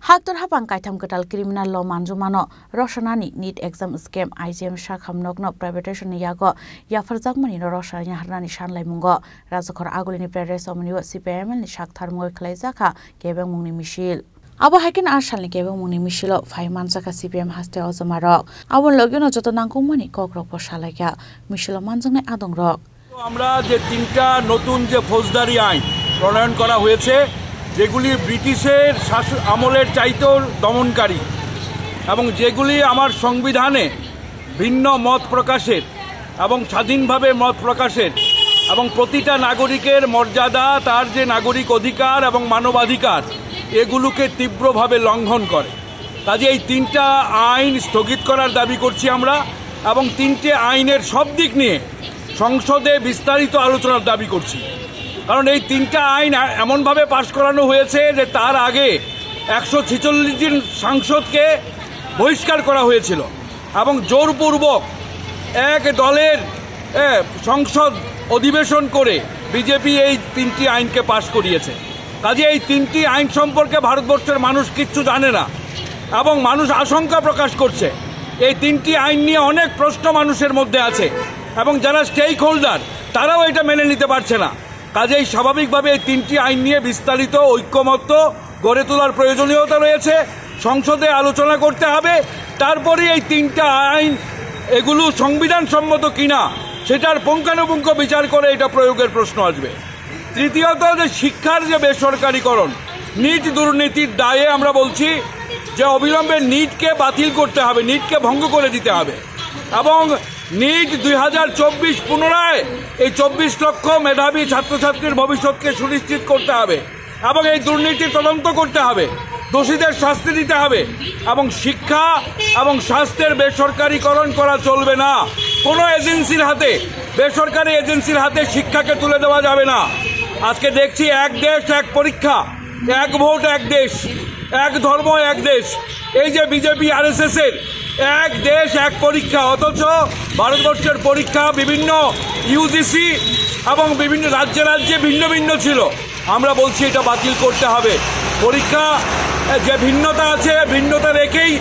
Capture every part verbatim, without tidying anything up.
Haktor hapang kaitham kwtal criminal law manjumano rwsanani NEET exam scam I G M sakhamnokno privatization ni yago yapharjakmani no rwsa yaharnani sanlaimungo Rajakhor Agulini Press Omnio C P I M L ni sak tharmungwi khwlaijakha kebengmungni misil. Abo hai kheno a salni kebengmungni misilo phai manjakha C P I M haste ojomarok. Aboni logino joto nangkukmani kokrokbo salaikha misilo manjaknai adongrok. আমরা যে তিনটা নতুন যে ফৌজদারি আইন প্রণয়ন করা হয়েছে, যেগুলি ব্রিটিশের শাসন আমলের চাইতেও দমনকারী এবং যেগুলি আমার সংবিধানে ভিন্ন মত প্রকাশের এবং স্বাধীনভাবে মত প্রকাশের এবং প্রতিটা নাগরিকের মর্যাদা, তার যে নাগরিক অধিকার এবং মানবাধিকার, এগুলোকে তীব্রভাবে লঙ্ঘন করে। কাজে এই তিনটা আইন স্থগিত করার দাবি করছি আমরা এবং তিনটে আইনের সব দিক নিয়ে সংসদে বিস্তারিত আলোচনার দাবি করছি। কারণ এই তিনটা আইন এ-, এমনভাবে পাশ করানো হয়েছে যে তার আগে একশো ছেচল্লিশ জন সাংসদকে বহিষ্কার করা হয়েছিল এবং জোরপূর্বক এক দলের, এ, সংসদ অধিবেশন করে বিজেপি এই তিনটি আইনকে পাশ করিয়েছে। কাজে এই তিনটি আইন সম্পর্কে ভারতবর্ষের মানুষ কিচ্ছু জানে না এবং মানুষ আশঙ্কা প্রকাশ করছে। এই তিনটি আইন নিয়ে অনেক প্রশ্ন মানুষের মধ্যে আছে এবং যারা স্টেক হোল্ডার, তারাও এটা মেনে নিতে পারছে না। কাজেই স্বাভাবিকভাবে এই তিনটি আইন নিয়ে বিস্তারিত ঐক্যমত্য গড়ে তোলার প্রয়োজনীয়তা রয়েছে। সংসদে আলোচনা করতে হবে, তারপরে এই তিনটা আইন, এগুলো সংবিধান সম্মত কিনা, সেটার পুঙ্খানুপুঙ্খ বিচার করে এটা প্রয়োগের প্রশ্ন আসবে। তৃতীয়ত, যে শিক্ষার যে বেসরকারীকরণ, নিট দুর্নীতির দায়ে আমরা বলছি যে অবিলম্বে নিটকে বাতিল করতে হবে, নিটকে ভঙ্গ করে দিতে হবে এবং নিট দুই হাজার চব্বিশ পুনরায় এই চব্বিশ লক্ষ মেধাবী ছাত্রছাত্রীর ভবিষ্যৎকে সুনিশ্চিত করতে হবে এবং এই দুর্নীতির তদন্ত করতে হবে, দোষীদের শাস্তি দিতে হবে এবং শিক্ষা এবং স্বাস্থ্যের বেসরকারীকরণ করা চলবে না। কোনো এজেন্সির হাতে, বেসরকারি এজেন্সির হাতে শিক্ষাকে তুলে দেওয়া যাবে না। আজকে দেখছি এক দেশ এক পরীক্ষা, এক ভোট এক দেশ, এক ধর্ম এক দেশ। এই যে বিজেপি আরএসএস এর এক দেশ এক পরীক্ষা, অথচ ভারতবর্ষের পরীক্ষা বিভিন্ন ইউজিসি এবং বিভিন্ন রাজ্যে রাজ্যে ভিন্ন ভিন্ন ছিল। আমরা বলছি এটা বাতিল করতে হবে। পরীক্ষা, এ, যে ভিন্নতা আছে, ভিন্নতা রেখেই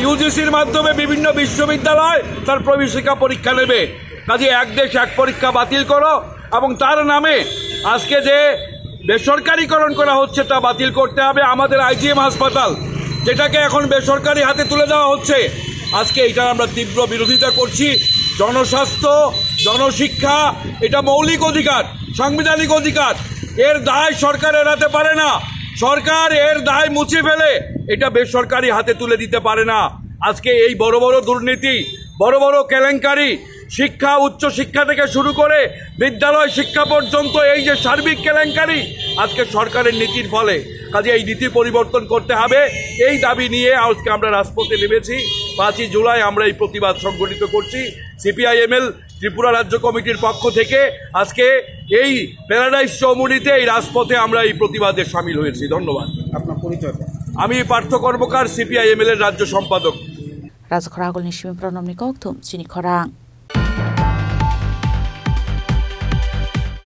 ইউজিসির মাধ্যমে বিভিন্ন বিশ্ববিদ্যালয় তার প্রবেশিকা পরীক্ষা নেবে। কাজে এক দেশ এক পরীক্ষা বাতিল করো এবং তার নামে আজকে যে বেসরকারিকরণ করা হচ্ছে তা বাতিল করতে হবে। আমাদের আইজিএম হাসপাতাল, যেটাকে এখন বেসরকারি হাতে তুলে দেওয়া হচ্ছে, আজকে এটার আমরা তীব্র বিরোধিতা করছি। জনস্বাস্থ্য, জনশিক্ষা, এটা মৌলিক অধিকার, সাংবিধানিক অধিকার। এর দায় সরকার এড়াতে পারে না। সরকার এর দায় মুছে ফেলে এটা বেসরকারি হাতে তুলে দিতে পারে না। আজকে এই বড় বড় দুর্নীতি, বড় বড় কেলেঙ্কারি, শিক্ষা, উচ্চ শিক্ষা থেকে শুরু করে বিদ্যালয় শিক্ষা পর্যন্ত এই যে সার্বিক কেলেঙ্কারি, আজকে সরকারের নীতির ফলে। কাজে এই নীতি পরিবর্তন করতে হবে। এই দাবি নিয়ে আজকে আমরা রাজপথে নেমেছি। পাঁচই জুলাই আমরা এই প্রতিবাদ সংগঠিত করছি। সিপিআইএমএল ত্রিপুরা রাজ্য কমিটির পক্ষ থেকে আজকে এই প্যারাডাইস চৌমুহনীতে এই রাজপথে আমরা এই প্রতিবাদে সামিল হয়েছি। ধন্যবাদ। আপনার পরিচয়টা? আমি পার্থ কর্মকার, সিপিআইএমএল এর রাজ্য সম্পাদক। Rajakhor Agulini simi Pranobni kokthum chini khorang.